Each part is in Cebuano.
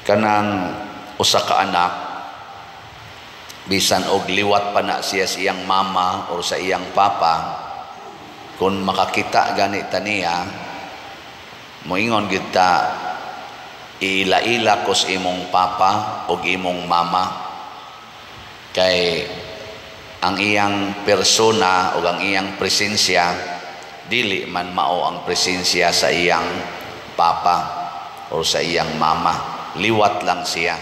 Kanang usa ka anak, bisan og liwat pa na siya sa iyang mama or sa iyang papa, kung makakita gani ta niya, moingon gyud ta, "Iila-ila kos imong papa og imong mama," kay ang iyang persona o ang iyang presensya dili man mao ang presensya sa iyang papa o sa iyang mama. Liwat lang siya.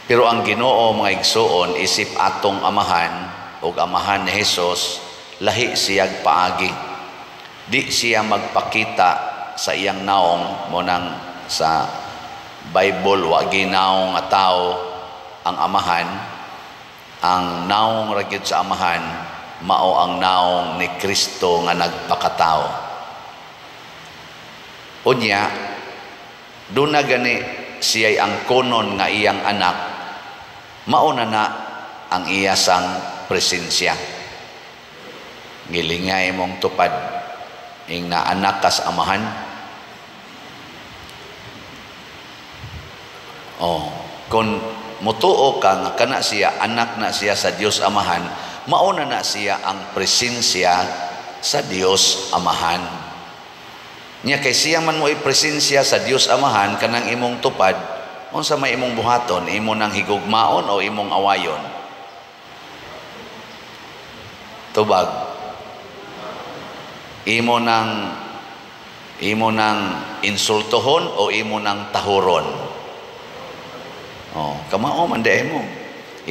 Pero ang Ginoo, mga igsuon, isip atong Amahan ug Amahan ni Jesus, lahi siyag paagi. Di siya magpakita sa iyang naong. Mo nang sa Bible, wa ginaong nga tao ang Amahan. Ang naong ra gyud sa Amahan mao ang naong ni Kristo nga nagpakatao. Unya duna gani siya'y ang konon nga iyang anak, mao na na ang iya sang presensya. Gilingay mong tupad ing na anak kas Amahan. Oh, kung mutuo ka nga kana siya, anak na siya sa Dios Amahan, mao na na siya ang presensya sa Dios Amahan. Nya kay siya man mo presensya sa Dios Amahan, kanang imong tupad, unsa may imong buhaton? Imo nang higugmaon o imong awayon? Tubag. Imo nang insultohon o imo nang tahuron? Oh, kamao man di mo.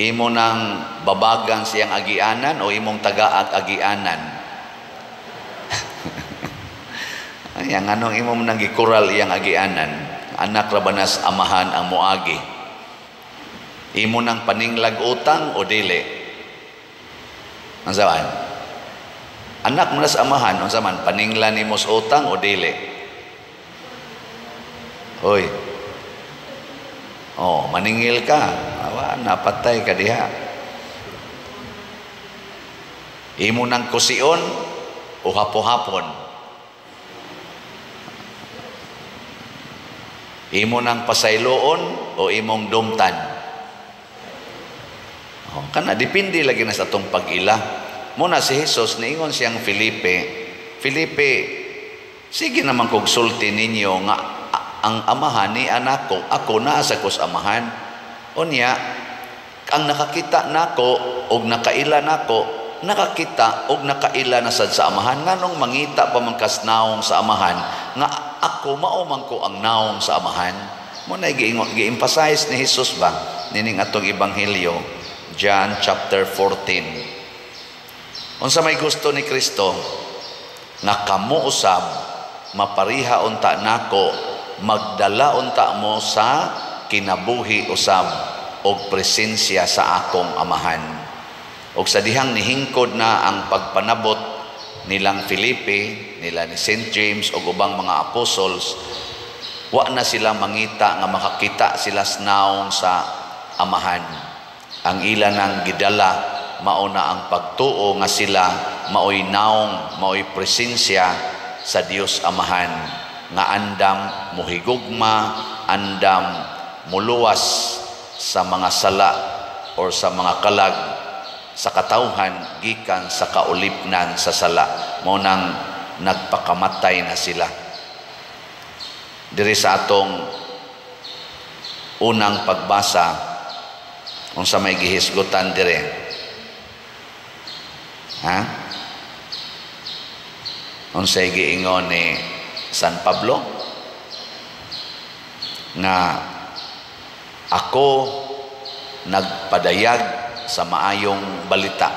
Imo nang babagan siyang agianan o imong tagaag agianan? Ay, ang anong imo nang gikural iyang agianan? Anak ra ba nas Amahan ang moagi? Imo nang paninglag utang o dili? Unsa man? Anak mo nas Amahan, unsa man, paninglan nimo sa utang o dili? Hoy. Oh, maningil ka. Awa, napatay ka diha. Imo nang kusion o hapo-hapon? Imo nang pasayloon o imong dumtan? Oh, kana depende lagi na sa atong pag-ila. Muna si Jesus niingon siyang Felipe, "Felipe, sige naman kog sulti ninyo nga ang Amahan ni anak ko, ako naa sa kos Amahan. Unya, ang nakakita nako og nakaila nako, nakakita og nakaila na sad sa Amahan. Nganong mangita pa man kas naong sa Amahan nga ako mao man ko ang naong sa Amahan?" Mo na gi-emphasize ni Jesus ba nining atong ebanghelyo, John chapter 14. Unsa may gusto ni Kristo? Nga kamo usab mapariha unta nako, magdala unta mo sa kinabuhi usab og presensya sa akong Amahan. Og sa dihang nihingkod na ang pagpanabot nilang Felipe, nila ni St. James og ubang mga apostles, wa na sila mangita nga makakita sila sa naong sa Amahan. Ang ila nang gidala mao na ang pagtuo nga sila maoy naong, maoy presensya sa Dios Amahan, nga andam mohigugma, andam muluwas sa mga sala or sa mga kalag sa katawhan gikan sa kaulipnan sa sala. Mao nang nagpakamatay na sila. Diri sa atong unang pagbasa, unsa may gihisgutan dire? Ha? Unsay giingon ni San Pablo? Nga ako nagpadayag sa maayong balita.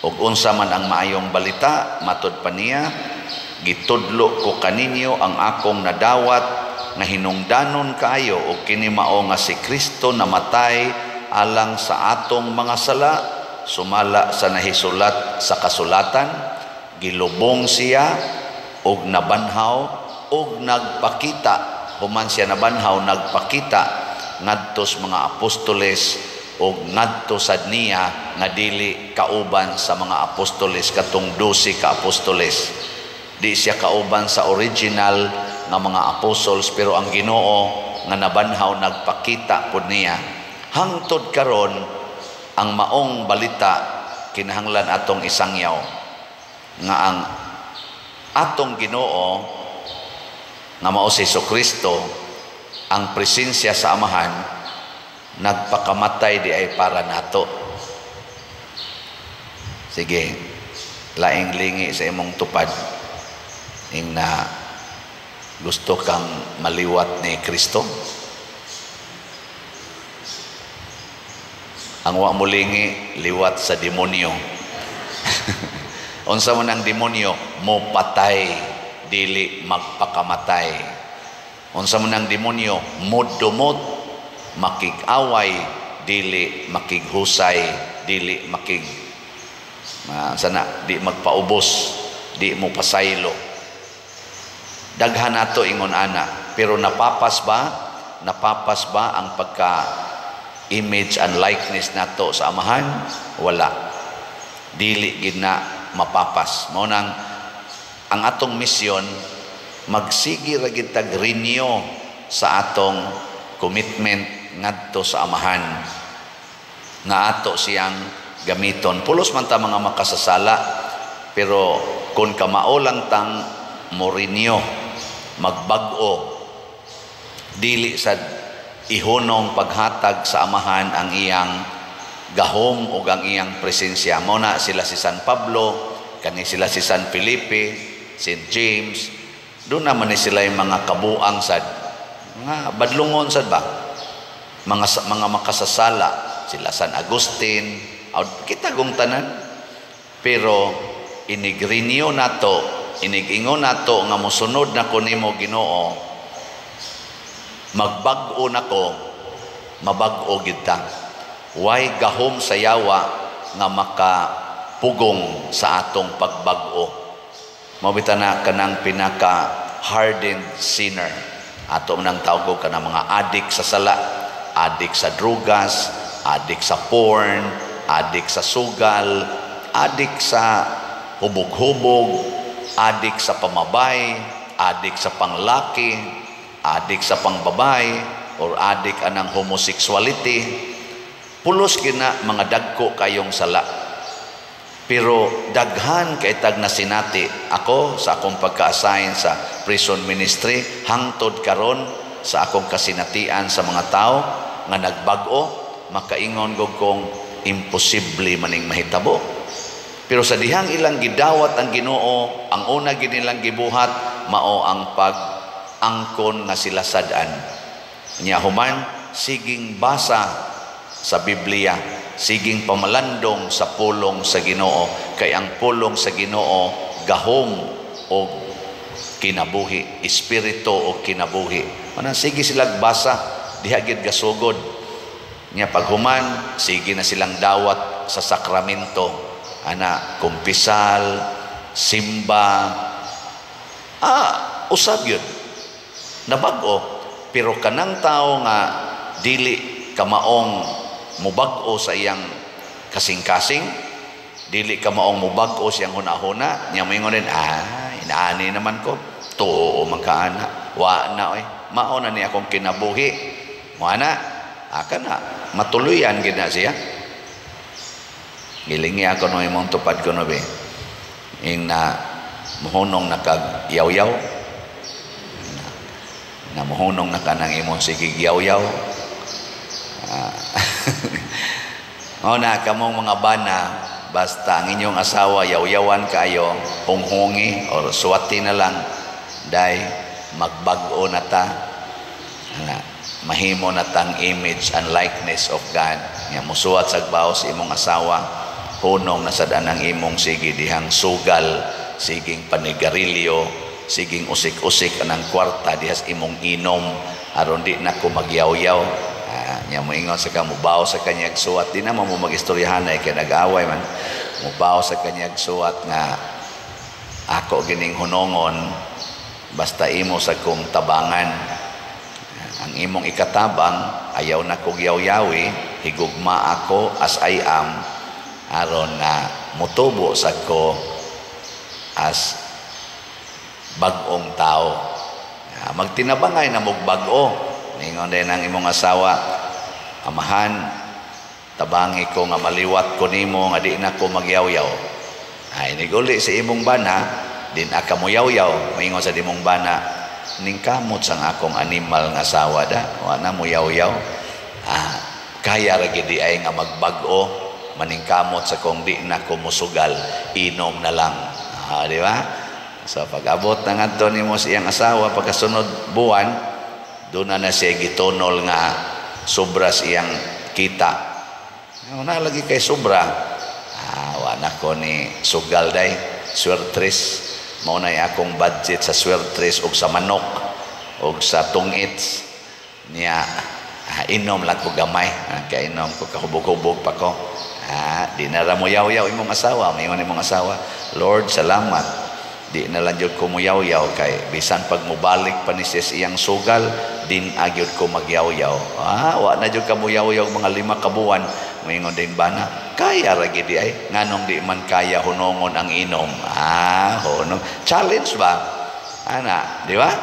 Ug unsa man ang maayong balita? Matud pa niya, "Gitudlo ko kaninyo ang akong nadawat nga hinungdanon kaayo, ug kini mao nga si Kristo namatay alang sa atong mga sala sumala sa nahisulat sa kasulatan, gilubong siya ug nabanhaw ug nagpakita, human siya nabanhaw, nagpakita ngadto sa mga apostoles ug ngadto sad niya nga dili kauban sa mga apostoles, katong 12 ka apostoles." Di siya kauban sa original nga mga apostles, pero ang Ginoo nga nabanhaw nagpakita pud niya. Hangtod karon, ang maong balita kinahanglan atong isangyaw nga ang atong Ginoo nga mao si Kristo, ang presensya sa Amahan, nagpakamatay diay para nato. Sige, laing lingi sa imong tupad ing na gusto kang maliwat ni Kristo. Ang wa mo lingi, liwat sa demonyo. Unsa man ang demonyo? Mo patay, dili magpakamatay. Unsa man ang demonyo? Modumot, makig-away, dili makighusay, dili makig sana di magpaubos, di mo pasaylo. Daghan nato ingon ana, pero napapas ba? Napapas ba ang pagka image and likeness nato sa Amahan? Wala. Dili gid na mapapas. Mao nang ang atong misyon, magsigi ra gid tag renew sa atong commitment ngadto sa Amahan nga ato siyang gamiton. Pulos man ta mga makasasala, pero kung kamao lang tang mo-renew, magbag-o, dili sa ihunong paghatag sa Amahan ang iyang gahom o ang iyang presensya. Mao na sila si San Pablo, kani sila si San Felipe, St. James, doon naman ni sila yung mga kabuang sad, mga badlungon sad ba? Mga makasasala, sila San Agustin, kita gong tanan. Pero inig-renew nato, inigingon nato nga mosunod na ko nimo, Ginoo, magbag-o nako, mabag-o gid ta. Way gahom sa yawa nga makapugong sa atong pagbag-o. Mao bitaw na kanang pinaka hardened sinner. Ato nang tawag kanang mga adik sa sala, adik sa drugas, adik sa porn, adik sa sugal, adik sa hubog-hubog, adik sa pamabay, adik sa panglaki, adik sa pangbabay, or adik anang homosexuality. Pulos gina mga dagko kayong sala. Pero daghan kay tag nasinati ako sa akong pagka-assign sa prison ministry hangtod karon, sa akong kasinatian sa mga tao nga nagbag-o, makaingon gog kong imposible maning mahitabo. Pero sa dihang ilang gidawat ang Ginoo, ang una gid nilang gibuhat mao ang pag-angkon nga sila sad-an. Nya human, siging basa sa Biblia, siging pamalandong sa pulong sa Ginoo, kay ang pulong sa Ginoo gahom og kinabuhi, espiritu og kinabuhi. Manang sige silang basa, diha gid gasugod. Nya paghuman, sige na silang dawat sa sakramento, ana kumpisal, simba, usab yun. Nabag-o, pero kanang tao nga dili kamaong mubag-o sa iyang kasing-kasing, dili kamaong mubag-o siyang huna-huna, niya moingon din, inaani naman ko, tuo man kaana, wa na oy, mao na ni akong kinabuhi. Mo ana, aka na, matuluyan gid na siya. Gilingi ako no imong tupad ko no be. Ing na muhunong na kag yaw-yaw. Na muhunong na ka ng imong sigig yaw-yaw. Mao na kamong mga bana, basta ang inyong asawa yaw-yawan kayo, hunghungi or suwati na lang, day magbag-o na ta. Ana, mahimo na tang image and likeness of God. Nga musuwat sa baos imong asawa, hunong na sad ang imong sige dihang sugal, siging panigarilyo, siging usik-usik anang kwarta dihas imong inom aron di na ko magyaw-yaw. Nya moingon sa ka, mubaw sa kanyag suwat, di na mo magistoryahan ay kay nag-away man. Mubaw sa kanyag suwat nga ako gining hunongon, basta imo sa kong tabangan. Ang imong ikatabang, ayaw na kog yaw-yawi, higugma ako as I am, aron na mutubo sa ko as bag-ong tao. Magtinabangay na mog bag-o. Ningon din ang imong asawa, "Amahan, tabangi ko nga maliwat ko nimo nga di na ko magyaw-yaw." Ay, niguli sa imong bana, di na ka moyaw-yaw. Maingon sa imong bana, "Ning kamot sang akong animal nga asawa da, wa na moyaw-yaw." Ah, kaya ra gid ay nga magbag-o, maningkamot sa kung di na ko musugal, inom na lang. Ah, di ba? So pag-abot na ngadto nimo sa iyang asawa pagkasunod buwan, doon na na siya gitunol nga sobra sa iyang kita. Na lagi kay sobra. "Ah, wa na ko ni sugal day, swertres. Mao na akong budget sa swertres og sa manok og sa tungits." Niya, "Ah, inom lang ko gamay. Ah, kay inom ko, kahubog-hubog pa ko." Ah, di na ra mo yaw-yaw imong asawa. Mayon imong asawa, "Lord, salamat. Di na lang jud ko moyaw-yaw kay bisan pag mobalik pa ni siya sa iyang sugal, din agyod ko magyaw-yaw." Ah, wa na jud ka moyaw-yaw mga 5 ka buwan. Moingon din bana, "Kaya ra gid ay, nganong di man kaya hunongon ang inom?" Ah, hunong. Challenge ba? Ana, di ba?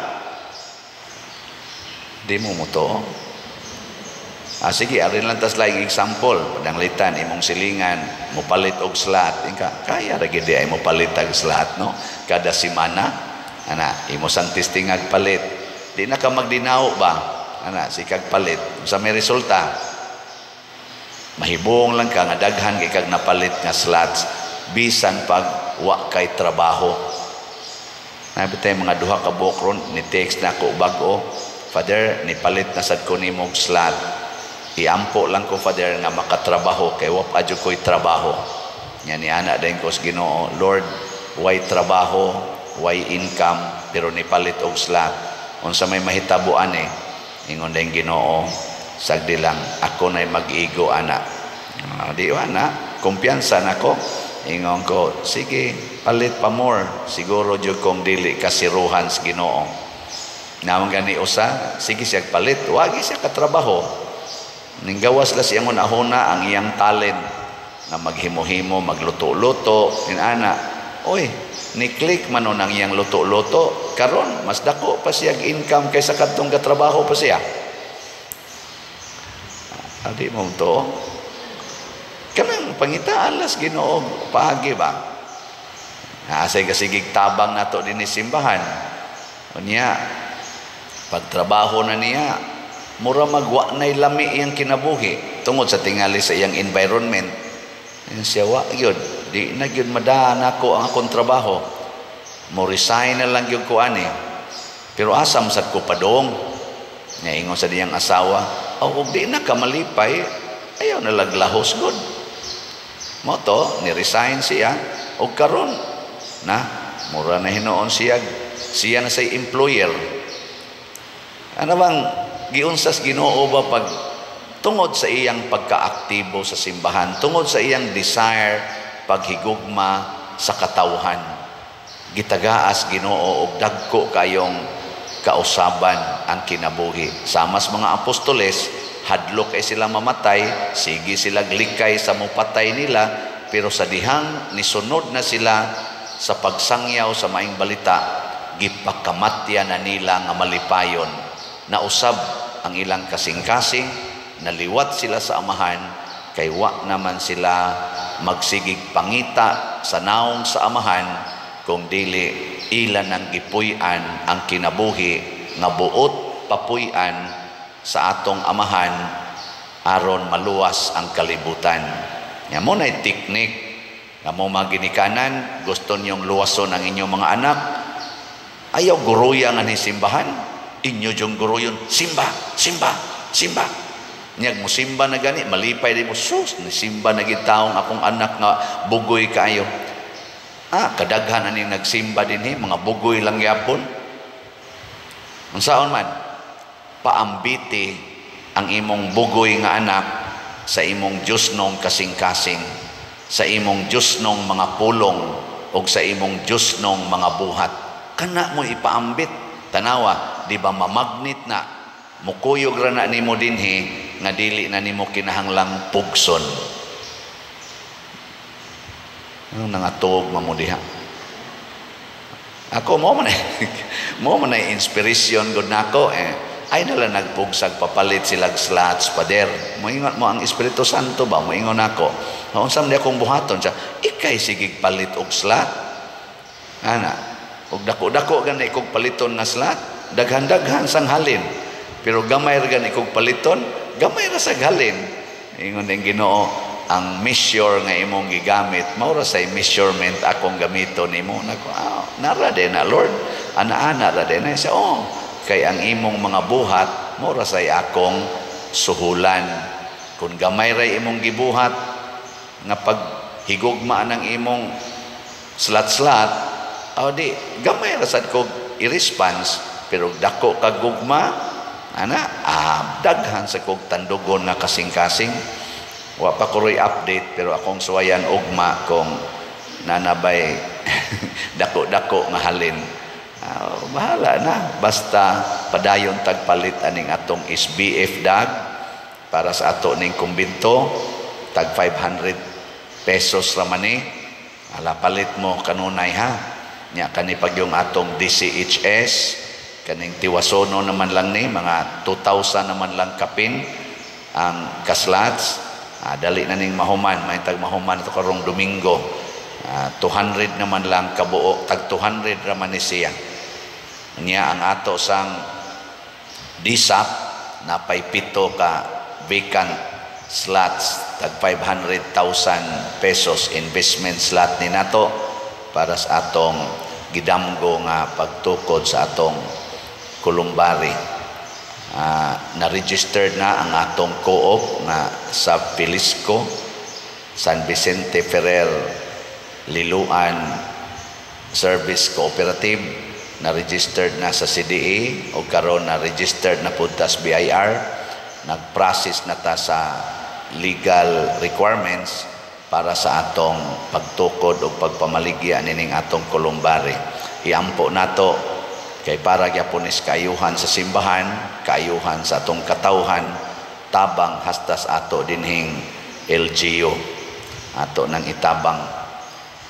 Di mo mutuo. Ah, sige, arin lang tas like example, pananglitan imong silingan mopalit og slot, inka, "Kaya ra gid ay mopalit og slot, no? Kada semana, ana, imo sang testingag palit. Di na ka magdinaw ba? Ana, sikag palit. Sa may resulta, mahibong lang ka nga daghan kay kag napalit nga slots bisan pag wa kay trabaho." Nabi tayo mga 2 ka buok ron, ni text na ako bag-o, "Father, nipalit na sad ko nimo og slot. Iampo lang ko, Father, nga makatrabaho kay wa pa jud ko'y trabaho." Nya ni ana din ko sa Ginoo, "Lord, way trabaho, way income, pero nipalit og slot. Unsa may mahitabo ani?" Ingon din Ginoo, "Sagdi lang, ako na'y mag-igo ana." Di ba na? Kumpiyansa nako. Ingon ko, "Sige, palit pa more. Siguro jud kong dili kasiruhan sa Ginoo." Naman gani usa, sige siya palit, wagi siya katrabaho. Ninggawas la siyang hunahuna ang iyang talent nga maghimo-himo, magluto-luto, inana. Oy, ni-click man nun ang iyang luto-luto. Karon mas dako pa siya income kaysa kadtong katrabaho pa siya. Adi mo to. Kanang pangitaan las Ginoo paagi ba? Asay kasigig tabang nato dinhi simbahan. Unya, pagtrabaho na niya, mura magwa na'y lami iyang kinabuhi tungod sa tingali sa iyang environment. Yan siya, "Wa gyud, di na gyud madaan ako ang akong trabaho. Mo resign na lang gyud ko ani. Pero asam sad ko padong." Nya ingon sa diyang asawa, "Oh, ug di na ka malipay, ayaw na laglahos gud." Mo to, ni resign siya og karon na mura na hinuon siya, siya na say employer. Ano bang giunsas Ginoo ba pag tungod sa iyang pagkaaktibo sa simbahan, tungod sa iyang desire paghigugma sa katawhan, gitagaas Ginoo og dagko kayong kausaban ang kinabuhi. Samas mga apostoles, hadlok kay sila mamatay, sige sila likay sa mupatay nila, pero sa dihang nisunod na sila sa pagsangyaw sa maing balita, gipakamatya na nila nga malipayon. Nausab ang ilang kasing-kasing, naliwat sila sa Amahan, kay wa naman sila magsigig pangita sa naong sa Amahan, kung dili ila nang gipuy-an ang kinabuhi nga buot papuy-an sa atong Amahan aron maluwas ang kalibutan. Nya mo na'y teknik nga mo maginikanan, gusto niyong luwason ang inyong mga anak, ayaw guruya nga ni simbahan, inyo yung guruyon, "Simba, simba, simba." Nyag mo simba na gani, malipay di mo, "Sus, ni simba na gid taong akong anak nga bugoy kaayo." Ah, kadaghan ani nagsimba dinhi, mga bugoy lang gyapon. Unsaon man? Paambiti ang imong bugoy nga anak sa imong Diyosnong kasing-kasing, sa imong Diyosnong mga pulong, o sa imong Diyosnong mga buhat. Kana mo ipaambit. Tanawa, di ba mamagnet na, mukuyog ra na nimo dinhi, nga dili na nimo kinahanglang pugson. Anong nangatuog mamo diha? Ako mo man mo man ay inspiration gud nako eh. Ay nala nagpugsag papalit silag slots, pader. Moingon mo ang Espiritu Santo ba? Moingon ako. Unsa man akong buhaton siya? Ikay sigig palit og slot. Ana, og dako-dako gani kog paliton nga slot, daghan-daghan sang halin. Pero gamay ra gani kog paliton, gamay ra sag halin. Ingon ning Ginoo, ang measure nga imong gigamit mao ra say measurement akong gamiton nimo. Nako, ah, nara din na, Lord, ana-ana ra din na siya. Oh, kay ang imong mga buhat mao ra say akong suhulan. Kung gamay ra imong gibuhat nga paghigugma ng imong slat-slat, aw di gamay ra sad kog i-response. Pero dako kag gugma ana, ah, daghan sa kog tandugon nga kasing-kasing. Wa pa ko roy update, pero akong suwayan ugma kung nanabay dako-dako nga halin. Bahala na, basta padayon tagpalit aning atong SBF dag para sa ato ning kumbinto. Tag 500 pesos ra man ni. Ala, palit mo kanunay ha. Nya kani pag yung atong DCHS, kaning tiwasono naman lang ni, mga 2,000 naman lang kapin ang kaslots. Dali na ning mahuman, may tag mahuman ito karong Domingo. 200 naman lang kabuo, tag 200 ra man ni siya. Nya ang ato sang DSAP, napay 7 ka vacant slots, tag 500,000 pesos investment slot ni nato para sa atong gidamgo nga pagtukod sa atong columbary. Na-registered na ang atong co-op nga sa Pilisco, San Vicente Ferrer Liloan Service Cooperative, na-registered na sa CDA o karon na registered na pud ta sa BIR. Nag-process na ta sa legal requirements para sa atong pagtukod o pagpamaligya nining atong columbary. Iampo nato kay para gyapon is kaayuhan sa simbahan, kaayuhan sa atong katawhan, tabang hasta sa ato dinhing LGU. Ato nang itabang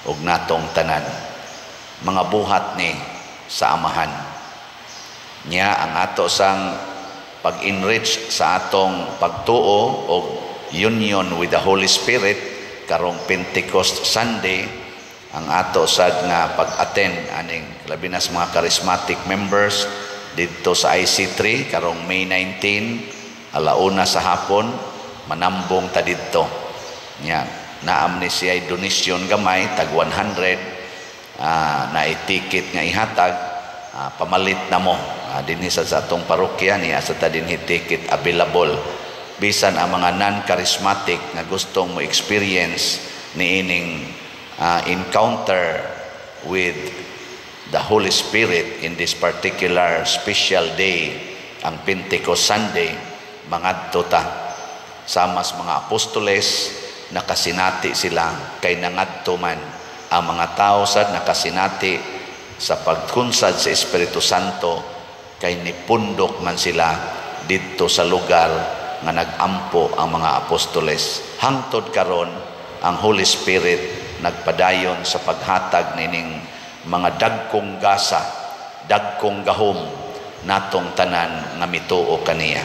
og natong tanan. Mga buhat ni sa Amahan. Nya ang ato sang pag-enrich sa atong pagtuo og union with the Holy Spirit karong Pentecost Sunday, ang ato sad nga pag-attend aning labi na sa mga charismatic members didto sa IC3 karong May 19, 1:00 sa hapon, manambong ta didto. Nya naam ni siya donation gamay, tag 100, na ticket nga ihatag, pamalit na mo dinhi sa atong parokya niya sa ta dinhi ticket available. Bisan ang mga non-charismatic nga gustong mo experience niining encounter with the Holy Spirit in this particular special day, ang Pentecost Sunday, mangadto ta. Sama sa mga apostoles, nakasinati sila kay nangadto man ang mga tao sad nakasinati sa pagkunsad sa Espiritu Santo kay nipundok man sila didto sa lugar nga nagampo ang mga apostoles. Hangtod karon, ang Holy Spirit nagpadayon sa paghatag nining mga dagkong gasa, dagkong gahom natong tanan nga mituo kaniya.